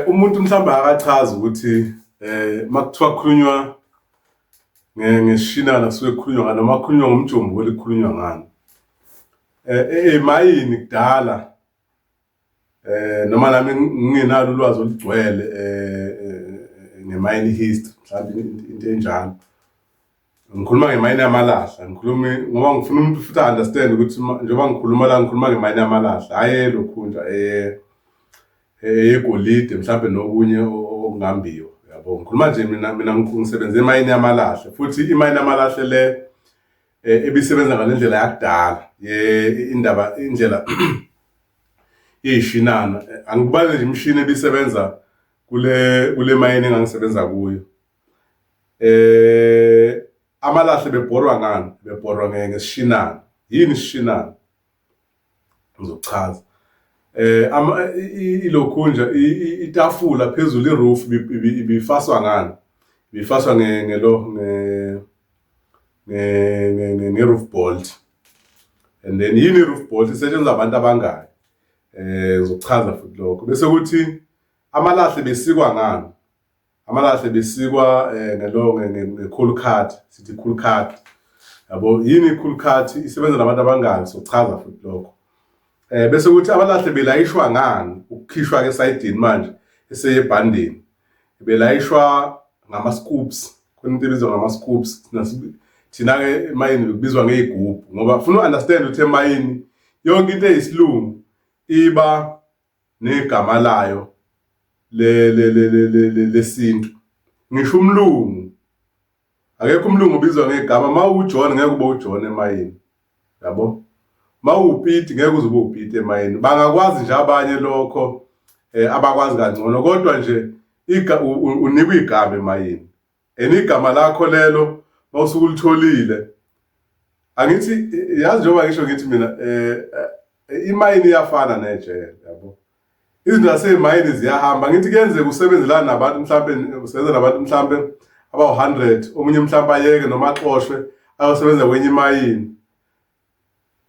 Umuntu mhlawumbe akachazi ukuthi makuthiwa kukhulunywa ngesishinana kusuke kukhulunywa ngani noma kukhulunywa ngomjombo kukhulunywa ngani. Emayini kudala noma nami ngingenalo ulwazi olugcwele ngemayini history mhlawumbe into enjalo. Ngikhuluma ngemayini yamalahle, angikhulumi ngoba ngifuna umuntu futhi a-understand ukuthi njengoba ngikhuluma la ngikhuluma ngemayini yamalahle, hhayi elokhunja eyegolide mhlampe nokunye okungambiwa yabo. Ngikhuluma nje mina ngisebenza emayini yamalahle futhi imayini yamalahle le ebisebenza ngale ndlela yakudala indaba indlela iyishinana. Angikubali nje imishini ebisebenza kule mayini engangisebenza kuyo. Amalahle bebhorwa ngani? Bebhorwa ngesishinana. Yini isishinana? Ngizochaza. Ilokhunja itafula phezulu i-roof ibifaswa ngani? Ibifaswa ngelo nge-roof bolt. And then yini i-roof bolt? Isetshenziswa abantu abangaki? Ngizochaza futhi lokho. Bese kuthi amalahle besikwa ngani? Amalahle besikwa ngelo nge-cool cut, sithi cool cut. Yabo yini i-cool cut? Isebenza nabantu abangaki? Sochaza futhi lokho. Bese kuthi amalahle belayishwa ngani? Ukukhishwa ke esayidini manje eseyebhandeni. Belayishwa ngama-scoops. Khona into ebizwa ngama-scoops. Thina-ke emayini bekubizwa ngey'gubhu ngoba funa u-understand ukuthi emayini yonke into eyisilungu iba negama layo lesintu. Ngisho umlungu, akekho umlungu obizwa ngegama. Uma uwuJohn ngeke ube uJohn emayini, yabo. Uma uwuPiti ngeke uze ube uPiti emayini. Bangakwazi nje abanye lokho abakwazi kangcono, kodwa nje unikwa igama emayini. And igama lakho lelo mawusuke ulitholile, angithi yazi njengoba ngisho ngithi mina imayini iyafana nejele, yabo. Izinto zasemayini ziyahamba. Ngithi kuyenzeka usebenzelana nabantu mhlampe, usebenza nabantu mhlampe abawu-100, omunye mhlampe ayeke noma axoshwe ayosebenza kwenye imayini.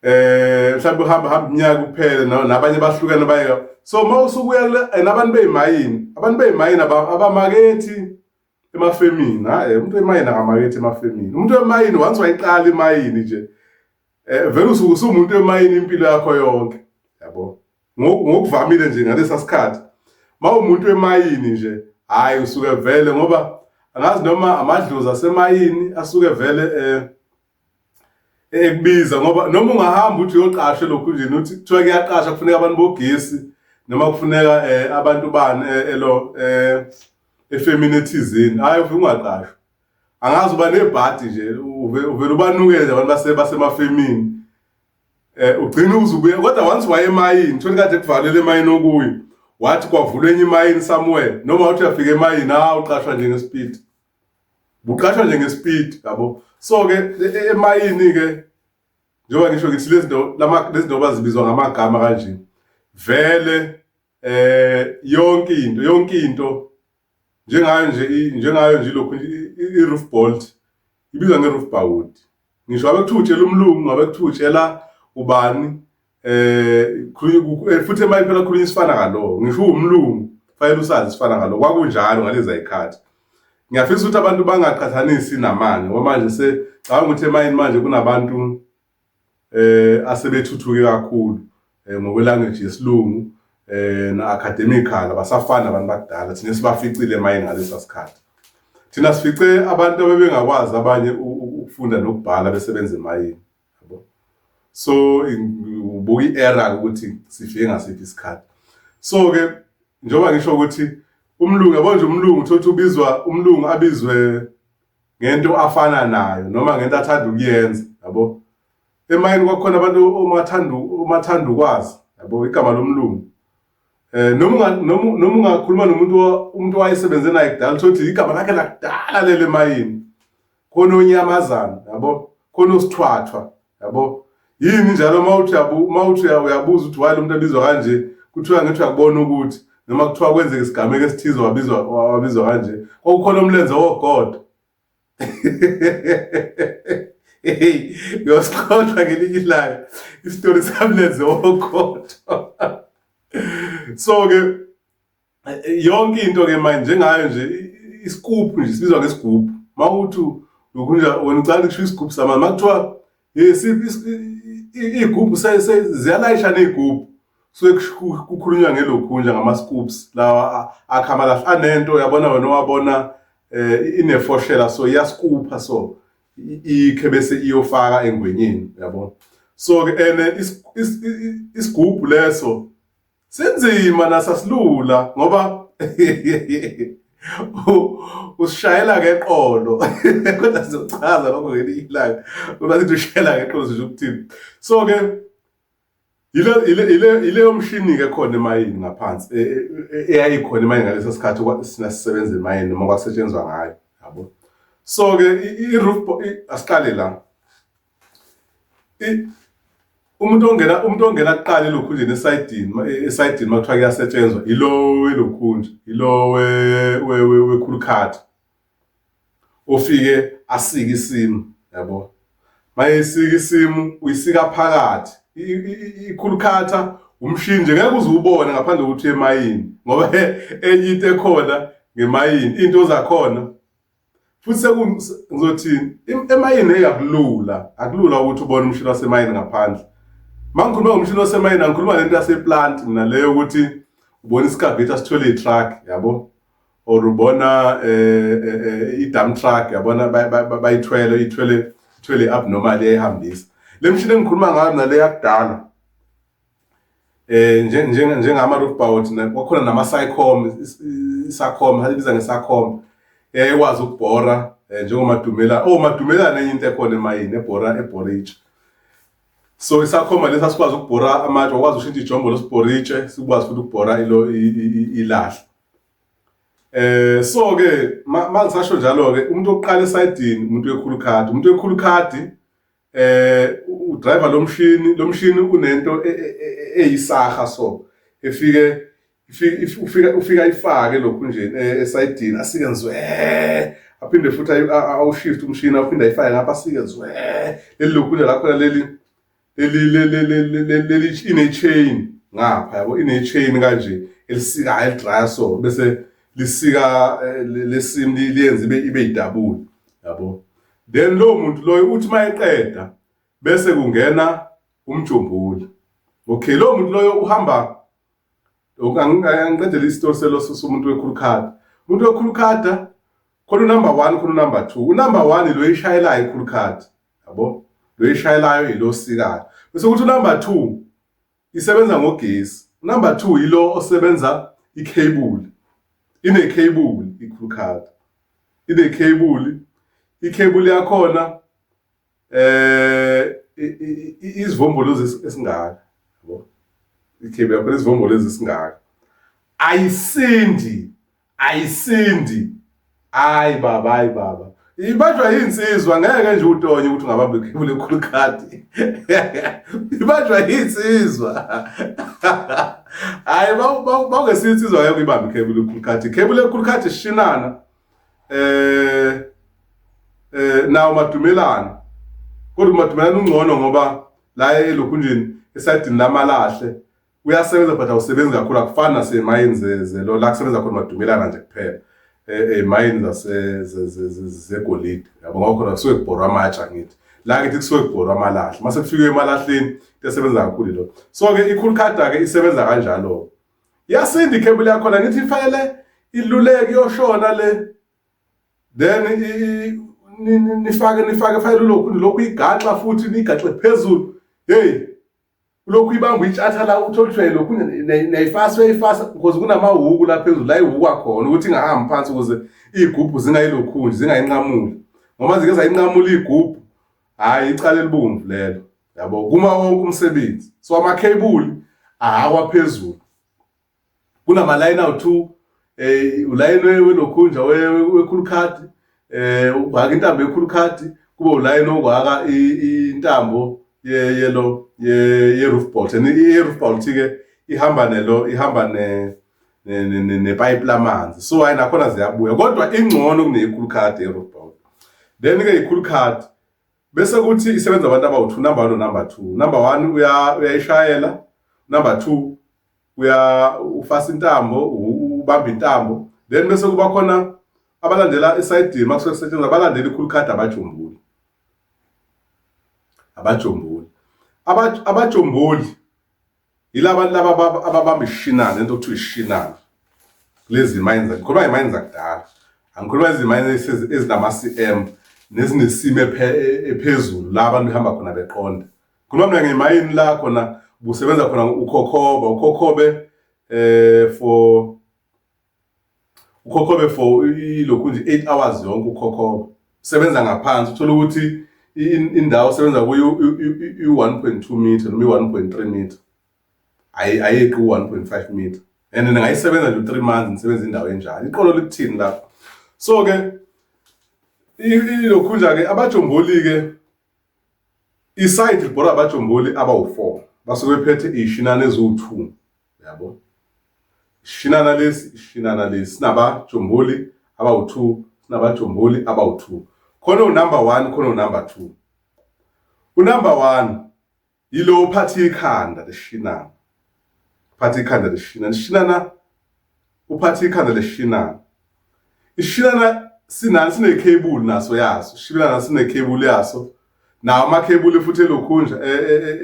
Mhlawumbe uhamba hamba iminyaka kuphele nabanye bahlukene bayeka. So uma usukuya kule and abantu beyimayini, abantu beyimayini abamakethi emafemini. Hhayi, umuntu wemayini akamakethi emafemini. Umuntu wemayini once wayiqala imayini nje, vele usuke usuwumuntu wemayini impilo yakho yonke, yabo. Ngokuvamile nje ngalesa sikhathi uma umuntu wemayini nje, hhayi usuke vele, ngoba angazi noma amadlozi asemayini asuke vele ekubiza, ngoba noma ungahamba uthi uyoqasha lokhu nje uthi kuthiwa kuyaqasha kufuneka abantu bogesi noma kufuneka abantu bani elo efemini ethizeni, hhayi ufike ungaqashwa. Angazi uba nebhadi nje, uvele ubanukele nje abantu basemafemini. Ugcina uze ubuye, kodwa once waye emayini, thola kade kuvalele emayini okuyo, wathi kwavulwa enye imayini somewhere, noma wathi uyafika emayini, hawu uqashwa nje ngespeed. Buqashwa nje ngespeed, yabo. So-ke emayini-ke njengoba ngisho ngithi lezi zinto lezi zinto bazibizwa ngamagama kanje, vele yonke into, yonke into njengayo nje, njengayo nje lokhu i-roof bolt ibizwa nge-roof bolt. Ngisho ngabe kuthiwa utshela umlungu, ngabe kuthiwa utshela ubani, futhi emayini phela khulunywa isifana ngalo. Ngisho uwumlungu fanele usazi isifana ngalo. Kwakunjalo ngaleza y'khathi. Ngiyafisa ukuthi abantu bangaqhathanisi namanje, ngoba manje secabanga ukuthi emayini manje kunabantu asebethuthuke kakhulu ngokwe-language yesilungu na-academical, abasafani nabantu bakudala. Thina sibaficile emayini ngalesa sikhathi. Thina sifice abantu abebengakwazi abanye ukufunda nokubhala besebenza emayini, yabo. So ubuka i-era ukuthi sifike ngasiphi isikhathi. So-ke njengoba ngisho ukuthi umlungu, yabo nje umlungu uthola ukuthi ubizwa umlungu abizwe ngento afana nayo noma ngento athanda ukuyenza, yabo. Emayini kwakukhona abantu omathanda ukwazi, yabo, igama lomlungu. Noma noma ungakhuluma nomuntu umuntu owayesebenze naye kudala, uthole ukuthi igama lakhe lakudala leli emayini. Khona onyamazana, yabo, khona osithwathwa, yabo. Yini njalo uma uthi uma uthi uyabuza ukuthi why lo muntu abizwa kanje, kuthiwa ngithi uyakubona ukuthi noma kuthiwa kwenzeka isigameko esithize wabizwa kanje. Kwakukhona umlenze wogodo. Hey, ngiyosixoxa ngelinye ilanga isitori samlenze wogodo. So-ke Yonke into ke manje njengayo nje isigubhu nje sibizwa ngesigubhu. Mawuthi lokhu nje wena ucala kusho isigubhu samanje makuthiwa yesiphi iy'gubhu ziyalayisha ney'gubhu suke kukhulunywa ngelokhunja ngama-scoops lawa akha amalahle anento uyabona wena owabona um inefoshela so iyaskupha so ikhe bese iyofaka engwenyeni uyabona. So-ke and isigubhu leso sinzima nasasilula ngoba usishayela ngeqolo kodwa sizochaza lokho ngelinye ilanga uma sithi ushayela ngeqolo sisho ukuthini. So-ke yileyo mshini-ke khona emayini ngaphansi eyayikhona emayini ngaleso sikhathi sina sisebenza emayini noma kwakusetshenzwa ngayo yabo. So-ke i-roof asiqale la. Umuntu ongena kuqala elokhunjeni esayidini uma kuthiwa kuyasetshenzwa ilo welokhunja ilo wekhulukhathi ofike asike isimu yabo. Mayesika isimu uyisika phakathi ikhulukhatha umshini nje ngeke uze ubone ngaphandle kokuthi uye emayini ngoba enye into ekhona ngemayini into zakhona futhi ngizothini emayini hey akulula akulula ukuthi ubone umshini wasemayini ngaphandle. Uma ngikhuluma ngomshini wasemayini angikhuluma nento yaseplant mina leyo ukuthi ubona isikaveti sithwele i-truck yabo or ubona i-dump truck yabona bayithwele ithwele ithwele abnormal iyayihambisa. Le mshini engikhuluma ngayo mina le yakudala njengama roof bolt kwakhona nama sycom isacom ibiza ngesacom eyayikwazi ukubhora njengomadumela oh madumelana enye into ekhona emayini ebhora ebhora itshe. So isakhoma lesi asikwazi ukubhora amatshe wakwazi ukushintsha ijombo losibhora itshe sikwazi futhi ukubhora ilo ilahle. So ke mangisasho njalo ke umuntu oqala esayidini umuntu wekhulukhadi umuntu wekhulukhadi udriver lomshini lomshini unento eyisaha so efike ufika ifake lokhu nje esayidini asike nzwe aphinde futhi awushift umshini aphinde ayifake ngapha asike nzwe leli lokhu nje lakhona leli leli leli ine chain ngapha yabo ine chain kanje elisika elidryer so bese lisika lesim liyenze ibe idabule yabo. Then lo muntu loyo uthi mayeqeda bese kungena umjumbuli. Okay, lo muntu loyo uhamba angiqedele isitori selo somuntu wekhulukhada. Umuntu wekhulukhada khona unumber 1 khona unumber 2. Unumber 1 lo ishayelayo ikhulukhadi yabo lo ishayelayo ilo sikayo bese kuthi unumber 2 isebenza ngogesi. Number 2 yilo osebenza icable ine cable ikhulukhadi ine cable icable yakhona izivombolozi esingaka yabo icable yakhona izivombolozi esingaka ayisindi ayisindi hayi baba hayi baba ibanjwa yinsizwa ngeke nje utonye ukuthi ungabamba icable ekhulukhadi ibanjwa yinsizwa hayi bawungesinsizwa ngeke uyibambe icable ekhulukhadi icable ekhulukhadi shinana nawo madumelana kodwa umadumelana ungcono ngoba la elokhunjini esayidini lamalahle uyasebenza but awusebenzi kakhulu akufani nasemayini zelo la kusebenza khona madumelana nje kuphela ey'mayini zegolide yabo ngoba khona kusuke kubhorwa amatshe angithi la kithi kusuke kubhorwa amalahle mase kufikwe emalahleni into esebenza kakhulu lo. So-ke ikhulukhada-ke isebenza kanjalo iyasinda ikhebuli yakhona ngithi ifanele iluleke iyoshona le then nifake fanele ulokhu lokhu igaxa futhi nigaxe phezulu hey ulokhu ibamba itshatha la uthole ukuthi lokhu niyayifasa uyayifasa because kunamahhuku la phezulu la ihhukwa khona ukuthi ingahambi phansi ukuze iy'gubhu zingayilokhunji zingayinqamuli ngoba zike zayinqamula iy'gubhu hhayi icala elibomvu lelo yabo kuma wonke umsebenzi. So amakhebuli ahakwa phezulu kunamalayini awu-2 ulayini welokhunja wekhulukhadi ubhaka intambo yekhulukhadi kube ulayini okwaka intambo yelo ye-roof bolt and i-roof bolt ke ihamba nelo ihamba ne nepayipi lamanzi so hayi nakhona ziyabuya kodwa ingcono kuneyekhulukhadi ye-roof bolt. Then ke ikhulukhadi bese kuthi isebenza abantu abawu-2 number 1 no number 2. Number 1 uyayishayela, number 2 uya ufasa intambo. ubamba intambo, then bese kuba khona abalandela esayidini uma kusuke kusetshenzwa, abalandela ikhulukhadi, abajumbuli, abajumbuli, abajumbuli yilaba bantu laba ababamba ishinana, into okuthiwa ishinana kulezi mayini. Ngikhuluma ngemayini zakudala, angikhuluma izimayini ezinama-CM nezinesimo ephezulu la abantu behamba khona beqonda. Khuluma mina ngemayini la khona busebenza khona ukhokhoba, ukhokhobe for ukhokhobe for ilokhu nje 8 hours yonke, ukhokhoba usebenza ngaphansi. Uthola ukuthi indawo osebenza kuyo i-1.2 meter noma i-1.3 meter, ayeqi u-1.5 meter, and ningayisebenza nje u-3 months nisebenza indawo enjalo. Iqolo likuthini lapho? So-ke ilokhunja-ke, abajomboli-ke, isayidi libhora abajomboli abawu-4, basuke bephethe iy'shinana eziwu-2, yabo, ishinana lesi, ishinana lesi, sinabajomboli abawu-2, sinabajomboli abawu-2. Khona unumber 1, khona unumber 2. Unumber 1 yilo uphatha ikhanda leshinana, uphatha ikhanda leshinana, ishinana, uphatha ikhanda leshinana. Ishinana sinani? Sine-cable naso yaso ishinana, sine-cable yaso nawo. Amakhebuli futhi elokhunja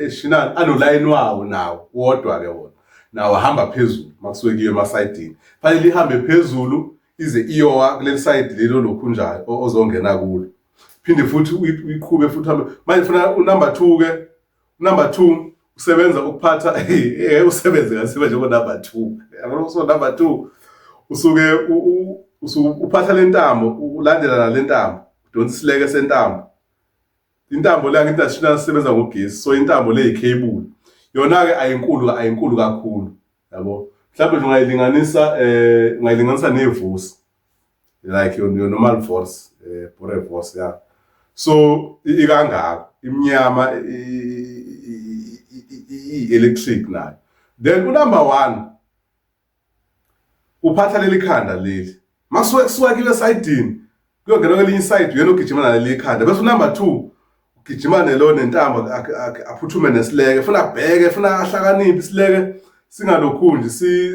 eshinana anolayini wawo nawo wodwa-ke wona, nawo ahamba phezulu. Makusuke kuyiwe emasayidini, fanele ihambe phezulu ize iyowa kuleli sayidi lelo lokhunjayo ozongena kulo, phinde futhi uyiqhube futhi uhambe. Manje funa unumber 2 ke. Unumber 2 usebenza ukuphatha, usebenze kasiba njengo number 2, yabona. So number 2 usuke usuke uphatha le ntambo, ulandela nale ntambo, udonsa isileke sentambo. Intambo le, angithi ashina sisebenza ngogesi, so intambo le i-cable yona-ke ayinkulu, ayinkulu kakhulu, yabo. Mhlawumbe nje ungayilinganisa, ungayilinganisa nevusi, like your normal wors, boerewors, yeah. So ikangako, imnyama, i-electric nayo. Then unumber 1 uphatha leli khanda leli. Masuke kusuka kiwe esayidini kuyongena kwelinye isayidi, uyena ogijima naleli khanda, bese unumber 2 ugijima nelo nentambo, aphuthume nesileke, funa abheke, funa ahlakaniphe, isileke singalokhu nje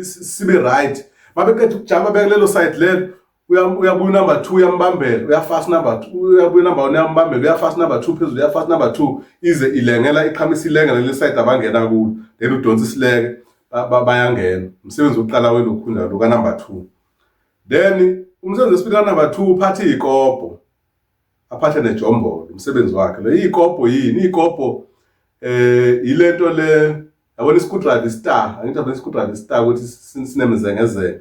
sibe right. Mabeqeda ukujamba beke lelo side lelo, uyabuya number 2, uyambambela, uyafast number 2, uyabuya number 1, uyambambela, uyafast number 2 phezulu, uyafast number 2 ize ilengela, iqhamisa ilengela leli side abangena kulo, then udonsa isileke, bayangena. Umsebenzi wokuqala welokhunja lo ka number 2. Then umsebenzi wesibili ka number 2, uphatha izikobho, aphathe nejombolo. Umsebenzi wakhe lo. Iy'kobho yini iy'kobho? Ilento le, yabona, i-screwdriver star, angithi yabona i-screwdriver star ukuthi sinemizengezenge.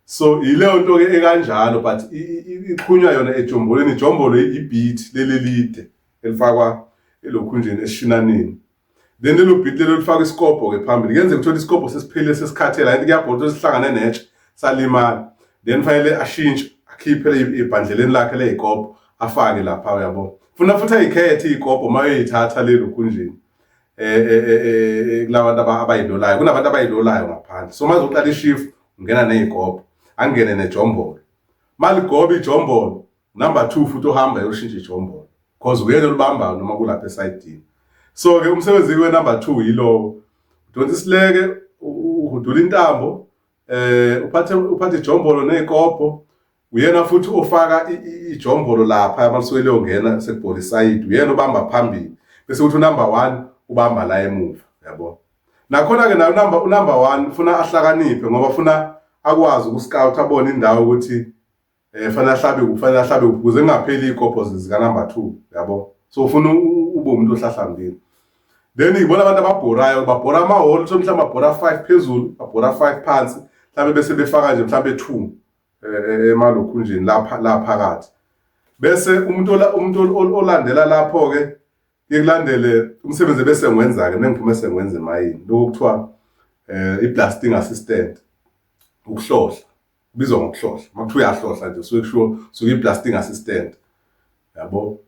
So yileyo nto ke ekanjalo, but ixhunywa yona ejombolweni. Ijombolo i-bit leli lide elifakwa elokhunjeni, eshinaneni. Then lelo bit lelo lifaka isikobho ke phambili. Kuyenzeka uthola isikobho sesiphelile, sesikhathele, angithi kuyabhola, sihlangane netshe salimala, then fanele ashintshe, akhiphe ibhandleleni lakhe ley'kobho, afake lapha, uyabo. Funa futhi ayikhethe iy'kobho uma uyoyithatha lelo khunjeni kulabantu abayilolayo. Kunabantu abayilolayo ngaphandle. So maze uqala ishift, ungena ney'kobho, angene nejombolo. Maligoba ijombolo, number 2 futhi ohamba eyoshintsha ijombolo, cause uyena olubambayo noma kulapha esayidini. So ke umsebenzi we number 2 yilowo: udonsa isileke, uhudula intambo, uphathe ijombolo nezikobho. Uyena futhi ofaka ijombolo lapha abalisuke liyongena sekubhola isayidi, uyena obamba phambili, bese kuthi unumber 1 ubamba la emuva, yabo. Nakhona ke nayo unumber 1 ufuna ahlakaniphe, ngoba funa akwazi ukuscout, abone indawo ukuthi fanele ahlabe kuphi, fanele ahlabe kuphi, ukuze kungapheli iy'kobho zika number 2, yabo. So ufuna ube umuntu ohlahlambile. Then ngibona abantu ababhorayo, babhora amahholo, so mhlawumbe babhora 5 phezulu, babhora 5 phansi mhlawumbe, bese befaka nje mhlawumbe 2 emalokhunjeni lapha la phakathi. Bese umuntu olandela lapho ke, kulandele umsebenzi bese ngiwenza ke nengiphume sengiwenza emayini, lokho kuthiwa i-blasting assistant, ukuhlohla, kubizwa ngokuhlohla. Makuthiwa uyahlohla nje, usuke kushiwo usuke i-blasting assistant, yabo.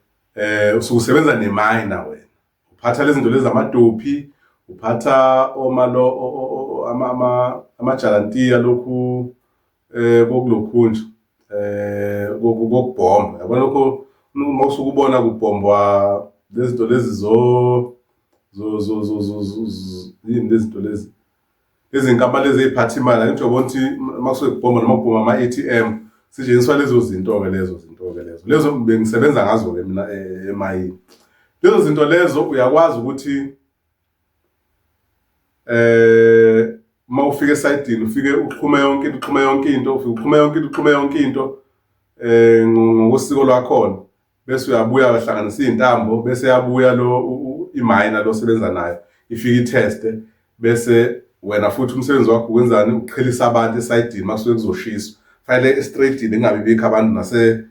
Usuke usebenza neminer wena, uphatha lezi zinto lezi, amadophi, uphatha omalo ama amajalantiya, lokhu kokulokhunja kokubhomba, yabona. Lokho uma usuke ubona kubhombwa lezi zinto lezi zo zo zo zo zo yini lezi zinto lezi, izinkampani lezi ey'phatha imali, angithi uyabona ukuthi makusuke kubhomba noma kubhomba ama-ATM sisetshenziswa lezo zinto-ke lezo zinto-ke lezo lezo bengisebenza ngazo-ke mina emayini. Lezo zinto lezo uyakwazi ukuthi uma ufika esayidini ufike uxhume yonke into uxhume yonke into ufike uxhume yonke into uxhume yonke into ngosiko lwakhona bese uyabuya bahlanganisa izintambo bese yabuya lo imayina lo sebenza nayo ifike itheste bese wena futhi umsebenzi wakho wenzani uqhelisa abantu esayidini makusuke kuzoshiswa fanele estradini kungabi bikho abantu nase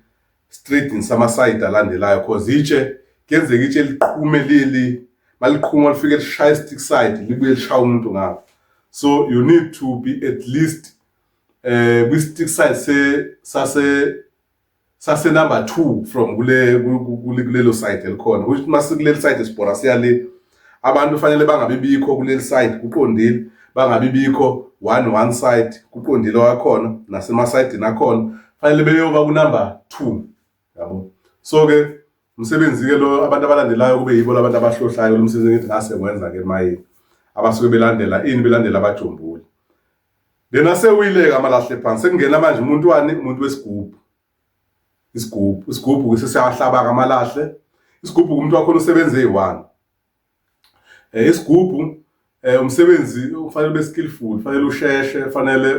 streetini samasayidi alandelayo cause itshe kuyenzeka itshe liqhume lili maliqhuma lifike lishaya stick side libuye lishaya umuntu ngapha so you need to be at least kwi stick side se sase sase number 2 from kule kulelo side elikhona which masikuleli side sibhora siya le abantu fanele bangabi bikho kuleli side kuqondile bangabi bikho one one side kuqondile wakhona nasemasayidini akhona fanele beyoba ku-number 2 yabo. So ke umsebenzi ke lo abantu abalandelayo kube yibo labantu abahlohlayo lo msebenzi ngithi ngase ngwenza ke emayini abasuke belandela ini belandela abajumbuli. Then asewile-ke amalahle phansi sekungena manje umuntu wani umuntu wesigubhu isigubhu isigubhu ke sesiyahlaba amalahle isigubhu umuntu wakhona usebenza eyi-one. Isigubhu umsebenzi ufanele ube skillful, fanele usheshe, fanele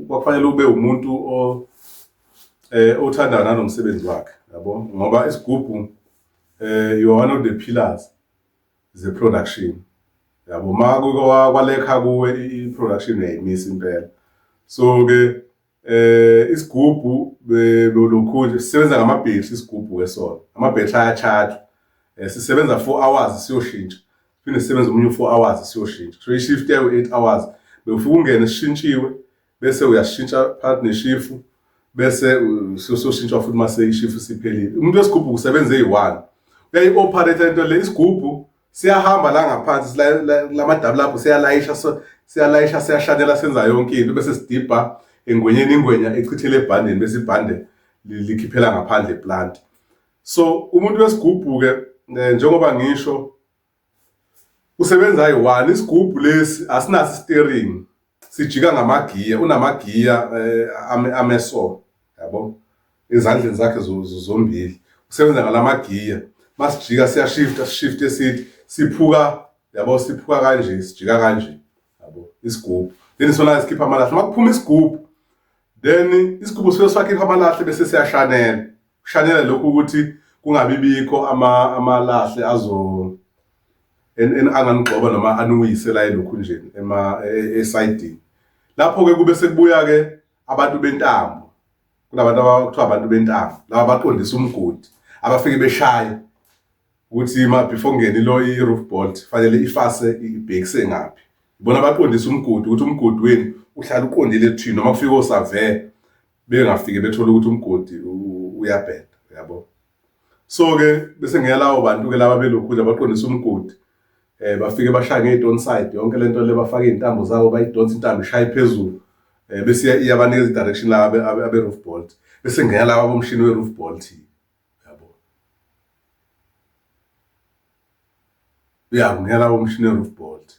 kwakufanele ube umuntu o othandana nanomsebenzi wakhe yabo ngoba isigubhu you are one of the pillars ze production yabo ma kwalekha kuwe i-production uyayimisa impela. So ke isigubhu lokhu nje sisebenza ngamabhetri isigubhu ke sona amabhetri ayacharge sisebenza 4 hours siyoshintsha siphinde sisebenze omunye 4 hours siyoshintsha so i-shift yayo 8 hours bewufika ungene sishintshiwe bese uyashintsha phakathi neshifu bese usoshintsha futhi mase ishifu siphelile. Umuntu wesigubhu kusebenza eyi-1 uyayi-operate into le isigubhu siyahamba la ngaphansi lamadabula lapho siyalayisha siyalayisha siyashanela senza yonke into bese sidibha engwenyeni ingwenya echithele ebhandeni bese ibhande likhiphela ngaphandle plant. So umuntu wesigubhu ke njengoba ngisho usebenza ayi-one isigubhu lesi asinaso steering sijika ngamagiya unamagiya ameso yabo ezandleni zakhe zombili usebenza ngalamagiya masijika siyashifta sishift esithi siphuka yabo siphuka kanje sijika kanje yabo isigubhu then sona sikhipha amalahle makuphuma isigubhu then isigubhu sifike siwakhipha amalahle bese siyashanela kushanela lokhu ukuthi kungabi bikho amalahle azo anganigxoba noma anuwise la elokhunjeni ema esayidini. Lapho ke kube sekubuya ke abantu bentambo kunabantu abakuthiwa abantu bentambo laba baqondisa umgodi abafike beshaye ukuthi ma before ngene lo i-roof bolt fanele ifase ibhekise ngaphi ibona baqondisa umgodi ukuthi umgodi wenu uhlala uqondile ekuthini noma kufika osave bengafike bethola ukuthi umgodi uyabheda yabo. So ke bese ngiyalawo lawo bantu ke laba belokhu nje abaqondisa umgodi bafike bashaya nge-don side yonke lento le bafake iy'ntambo zabo bayidonsa intambo ishaye phezulu bese iyabanikeza i-direction laba abe-roof bolt bese ngena laba bomshini we-roof bolt yabo ya kungena laba bomshini we-roof bolt.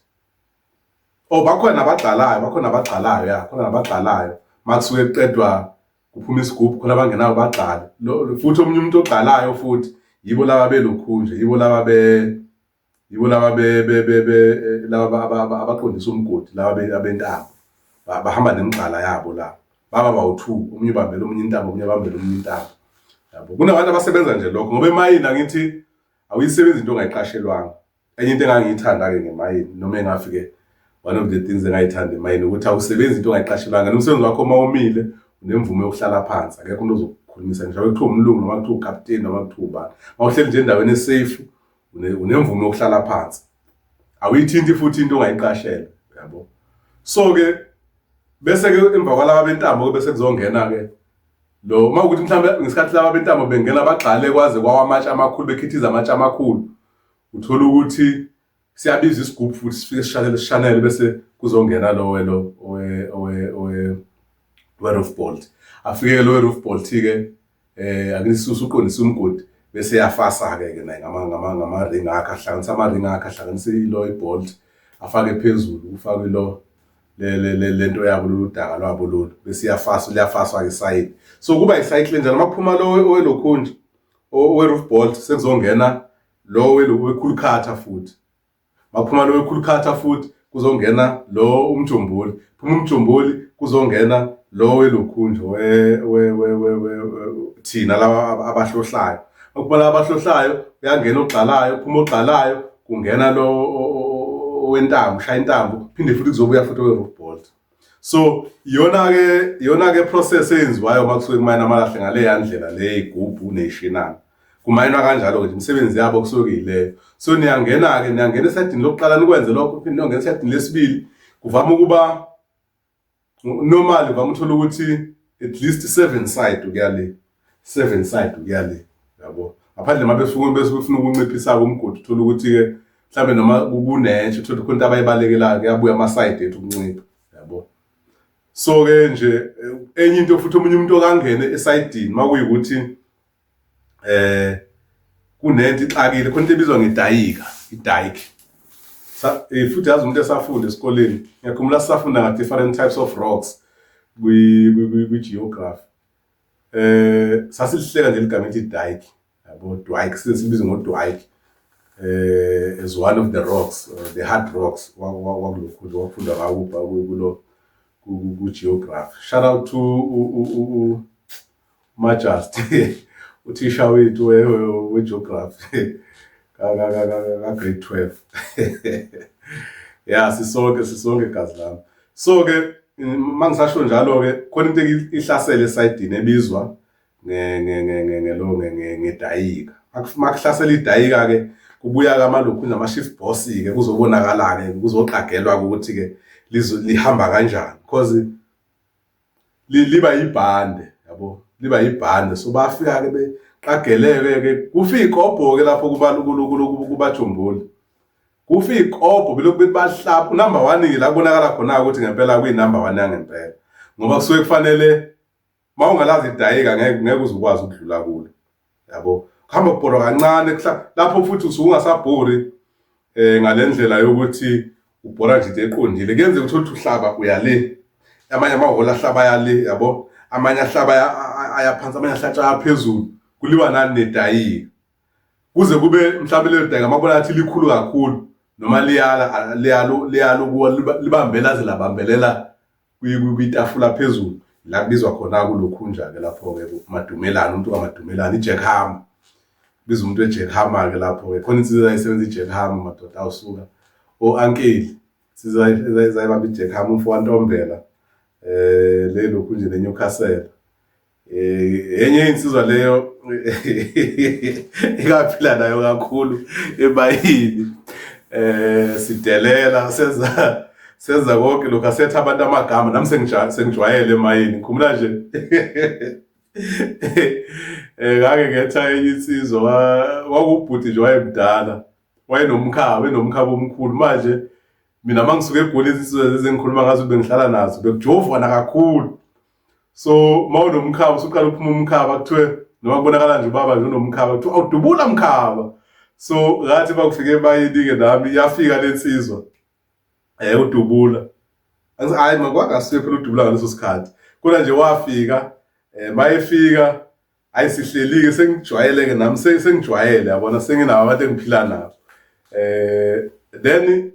Oh bakhona nabagxalayo bakhona nabagxalayo ya khona nabagxalayo makusuke kuqedwa kuphuma isigubhu khona abangenayo bagxale futhi omunye umuntu ogxalayo futhi yibo laba belokhu nje yibo laba be yibo laba be be be laba abaqondisa umgodi laba abentambo bahamba nemigxala yabo la baba bawu-2 omunye ubambela omunye intambo omunye abambela omunye intambo yabo. Kunabantu abasebenza nje lokho ngoba emayini angithi awuyisebenzi into ongayiqashelwanga. Enye into engangiyithanda-ke ngemayini noma engafike one of the things engayithanda emayini ukuthi awusebenzi into ongayiqashelwanga nomsebenzi wakho uma umile unemvume yokuhlala phansi akekho umuntu ozokukhulumisa ngisho kuthiwa umlungu noma kuthiwa ukapteni noma kuthiwa ubani uma uhleli nje endaweni esafe unemvume yokuhlala phansi awuyithinti futhi into ongayiqashela yabo. So ke bese ke emva kwalaba bentambo ke bese kuzongena ke lo uma ukuthi mhlawumbe ngesikhathi laba bentambo bengena bagxale kwaze kwawa amatshe amakhulu bekhithiza amatshe amakhulu uthola ukuthi siyabiza isigubhu futhi sifike sishanele sishanele bese kuzongena lo welo owe owe owe we-roof bolt afike lo we-roof bolt ke akulisusa uqondisa umgodi bese yafasa ke ke naye ngama ngama ngama ring akhe ahlanganisa ama ring akhe ahlanganisa ilo ibolt afake phezulu ufake lo lento yabo, lolu daka lwabo lolu, bese iyafaswa, liyafaswa isayidi. So kuba icycle njalo. Makuphuma lo owelokhunja, owe-roof bolt, sekuzongena lo wekhulukhatha futhi. Makuphuma lo wekhulukhatha futhi, kuzongena lo umjumbuli. Phuma umjumbuli, kuzongena lo welokhunja, we thina laba abahlohlayo. Makuphuma laba abahlohlayo, kuyangena ogxalayo. Phuma ogxalayo, kungena lo owentambo, ushaya intambo, phinde futhi kuzobuya futhi owe-roof bolt. So iyona ke process eyenziwayo uma kusuke kumayina amalahle ngaleya ndlela le, igubhu neyishinana. Kumayinwa kanjalo-ke nje, imisebenzi yabo kusuke kuyileyo. So niyangena-ke, niyangena esayidini lokuqala, nikwenze lokho, phinde niyongena esayidini lesibili. Kuvama ukuba normally, vama uthola ukuthi at least seven side ukuya le, seven side ukuya le, yabo. Ngaphandle uma befuna, bese befuna ukunciphisa umgodi, uthola ukuthi-ke mhlawumbe noma kunetshe, uthola khona into abayibalekelayo, kuyabuya ama-side ethu ukuncipha, yabo. So-ke nje enye into futhi, omunye umuntu okangene esayidini uma kuyikuthi kunento ixakile khona, into ebizwa ngedayika, i-dike. Futhi yazi umuntu esafunda esikoleni, ngiyakhumbula sisafunda nga-different types of rocks kwi-geography, sasilihleka nje ligama elithi dike, yabo, dike, size silibize ngo-dike as one of the rocks, the hard rocks wakulokhu wakufunda ngawo kulo ku-geography. Shout out to Majust, uthisha wethu we-geography ka-grade 12. Ya, sisonke, sisonke gazi lami. So ke mangisasho njalo ke, khona into ihlasele esayidini ebizwa ngelo ngedayika. Makuhlasela idayika ke, kubuya kamalokhu nama-shift boss ke, kuzobonakala ke, kuzoqagelwa ukuthi ke lihamba kanjani, because liba yibhande, yabo, liba yibhande. So bafika ke, beqageleke ke, kufika ikobho ke lapho kubajumbuli, kufika ikobho, belokhu bethi bahlapha unumber 1 ke. La kubonakala khona ukuthi ngempela kuyi number 1 yangempela, ngoba kusuke kufanele uma ungalazi idayika, ngeke uze ukwazi ukudlula kulo, yabo. Kuhamba kubhorwa kancane lapho, futhi usuke ungasabhori ngalendlela yokuthi ubhora nje into eqondile. Kuyenzeka uthole ukuthi uhlaba uya le, amanye amahholo ahlaba aya le, yabo, amanye ahlaba aya phansi, amanye ahlatsha aphezulu. Kuliwa nani? Nedayika, kuze kube mhlawumbe lelo dayika mabona athi likhulu kakhulu noma liyala liyalo liyalo kuwa, libambe laze labambelela kwitafula phezulu, la kubizwa khona kulokhunja-ke lapho-ke madumelana, umuntu kamadumelana, i-jackhammer, biza umuntu we-jackhammer ke lapho-ke. Khona insizwa eyayisebenza i-jackhammer, madoda, awusuka o-ankeli, insizwa ezayibamba i-jackhammer, umfo waNtombela, le lokhu nje ne-Newcastle. Enye insizwa leyo ikaphila nayo kakhulu ebayini, sidelela, senza konke lokhu, asetha abantu amagama. Nami sengijwayele emayini. Ngikhumbula nje ngake ngetha enye insizwa, kwakubhuti nje, wayemdala, wayenomkhaba, enomkhaba omkhulu. Manje mina uma ngisuke eGoli, izinsizwa lezi engikhuluma ngazo bengihlala nazo, bekujovwana kakhulu. So uma unomkhaba, usuqala ukuphuma umkhaba, kuthiwe noma kubonakala nje ubaba nje unomkhaba, kuthiwa awudubula mkhaba. So ngathi bakufike ebayini-ke nami, yafika le nsizwa udubula. Angithi hayi, makwangasuye phela udubula ngaleso sikhathi, kodwa nje wafika. Mayefika, ayisihleli-ke, sengijwayele-ke nami, sengijwayele, yabona, senginabo abantu engiphila nabo. Then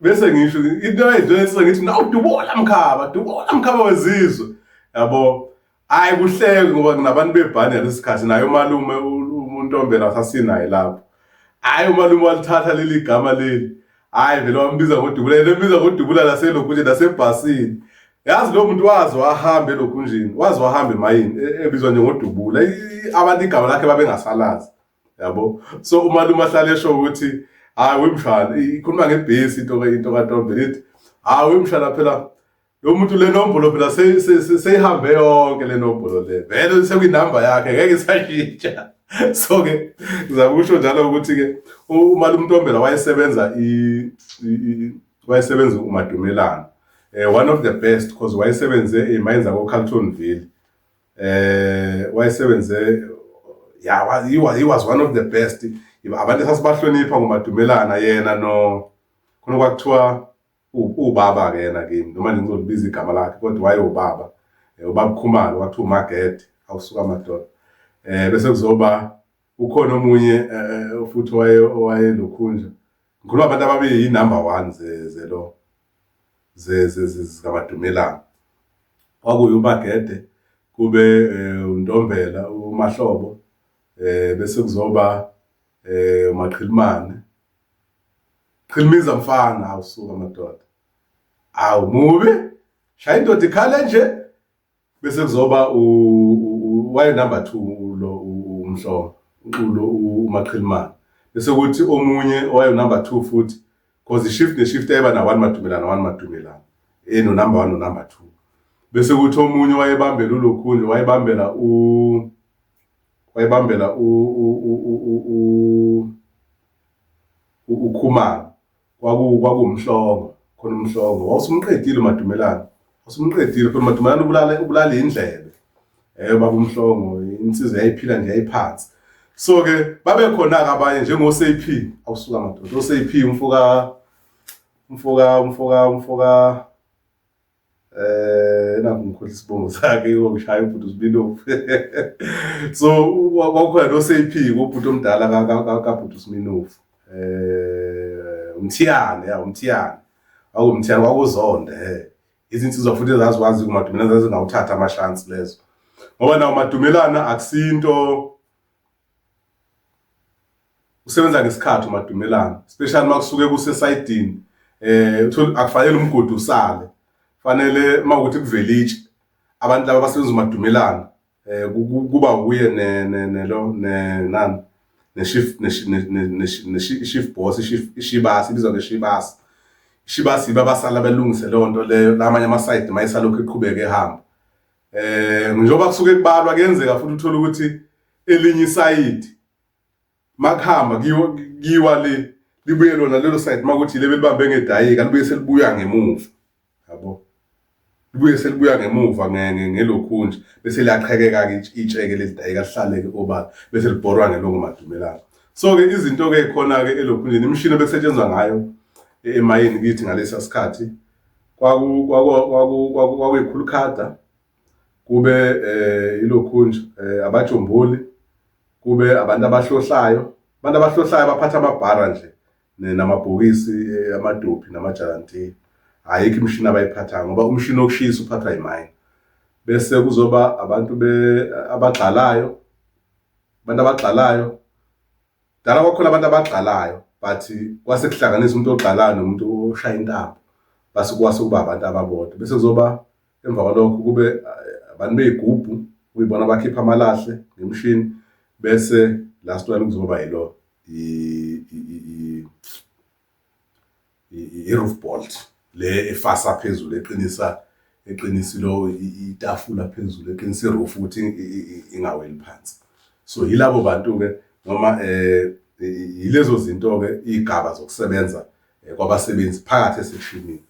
bese ngisho into ayidlulisa, ngithi nawudubula mkhaba, dubula mkhaba wezizwe, yabo. Hayi, kuhleke ngoba kunabantu bebhani ngalesi sikhathi, naye umalume uNtombela sasinaye lapho. Hayi, umalume walithatha leli gama leli, hayi vele wambiza ngodubula, yena embiza ngodubula laselokhu nje nasebhasini. Yazi lo muntu wazi wahamba elokhunjini, wazi wahamba emayini, ebizwa nje ngodubula. Abantu igama lakhe babengasalazi, yabo. So umalume ahlale esho ukuthi hayi wemshana, ikhuluma ngebhesi into kaNtombela, ithi hayi wemshana, phela lo muntu le nombolo phela seyihambe yonke le nombolo le, vele sekuyinamba yakhe, ngeke isashintsha. So ke ngizama ukusho njalo ukuthi ke umalume uNtombela wayesebenza umadumelana, one of the best, because wayesebenze emayini zako Carltonville. Wayesebenze, yeah, he was one of the best, abantu esasibahlonipha ngomadumelana, yena no khona kwakuthiwa Ubaba-ke yena kimi noma nje ngizolibiza igama lakhe kodwa wayewubaba ubaba Khumalo kwathiwa uMagede awusuka madoda. Bese kuzoba ukhona omunye futhi owayelokhunja. Ngikhuluma abantu ababeyi-number one zelo zikaMadumelana. Kwakuyi uMagede kube uNtombela uMahlobo bese kuzoba uMaqhilimane. Qhilimiza mfana awusuka madoda. Awu mubi. Shaya indoda ikhale nje. Bese kuzoba waye number 2 lo uMhlongo, lo uMaqhilimane. Bese kuthi omunye owaye number 2 futhi because i-shift ne-shift yayiba na 1 Madumelana 1 Madumelana. Eno number 1 no number 2. Bese kuthi omunye wayebambela ulokhunje wayebambela u wayebambela u uKhumalo kwakuwumhlongo khona umhlongo wawusumqedile uMadumelana wawusumqedile phela uMadumelana ubulala ubulala indlebe baba umhlongo insizwa yayiphila nje yayiphansi so ke babe khona ke abanye njengo SAP awusuka madoda oSAP umfoka umfoka umfoka umfoka nakho ngikhohlwa isibongo sakhe ngishaya ubhuti uSibinofu so kwakukhona no-SAP ubhuti omdala kabhuti uSiminofu uMthiyane ya uMthiyane kwakuwumthiyane kwakuzonde izinsizwa futhi ezaziwazi kumadumelana zazingawuthatha amashansi lezo ngoba nawo madumelana akusinto usebenza ngesikhathi umadumelana especially uma kusuke kusesayidini uthola akufanele umgodi usale fanele uma ukuthi kuvele itshe abantu laba basebenza umadumelana kuba uye ne nelo ne nani ne shift ne shift boss shift ishibasi ibizwa ngeshibasi ishibasi yiba basala belungise leyo nto leyo lamanye ama-side mayesalokhu eqhubeka ehamba njengoba kusuke kubalwa kuyenzeka futhi uthole ukuthi elinye isayidi makuhamba kiwa le libuye lona lelo side makuthi lebe libambe ngedayika libuye selibuya ngemuva yabo libuye selibuya ngemuva ngelokhunje bese liyaqhekeka-ke itsheke leli dayika lihlaleke obala bese libhorwa ngelongo madumelana so-ke izinto-ke khona-ke elokhunjeni imishini ebekusetshenzwa ngayo emayini kithi ngalesa sikhathi kwakuyikhulukhada kube ilokhunje abajomboli kube abantu abahlohlayo abantu abahlohlayo baphatha amabhara nje namabhokisi amadophi namajalantiya ayikho imishini abayiphathayo ngoba umshini wokushisa uphathwa yimayini bese kuzoba abantu abagxalayo abantu abagxalayo dala kwakhona abantu abagxalayo but kwase kuhlanganisa umuntu ogxalayo nomuntu oshaya intambo base kwase kuba abantu ababodwa bese kuzoba emva kwalokho kube abantu beyigubhu kuyibona abakhipha amalahle ngemishini bese last one kuzoba yilo i-roof bolt le efasa phezulu eqinisa eqinisa lo itafula phezulu eqinisa i-roof ukuthi ingaweli phansi so yilabo bantu ke noma yilezo zinto ke igaba zokusebenza kwabasebenzi phakathi esectionini.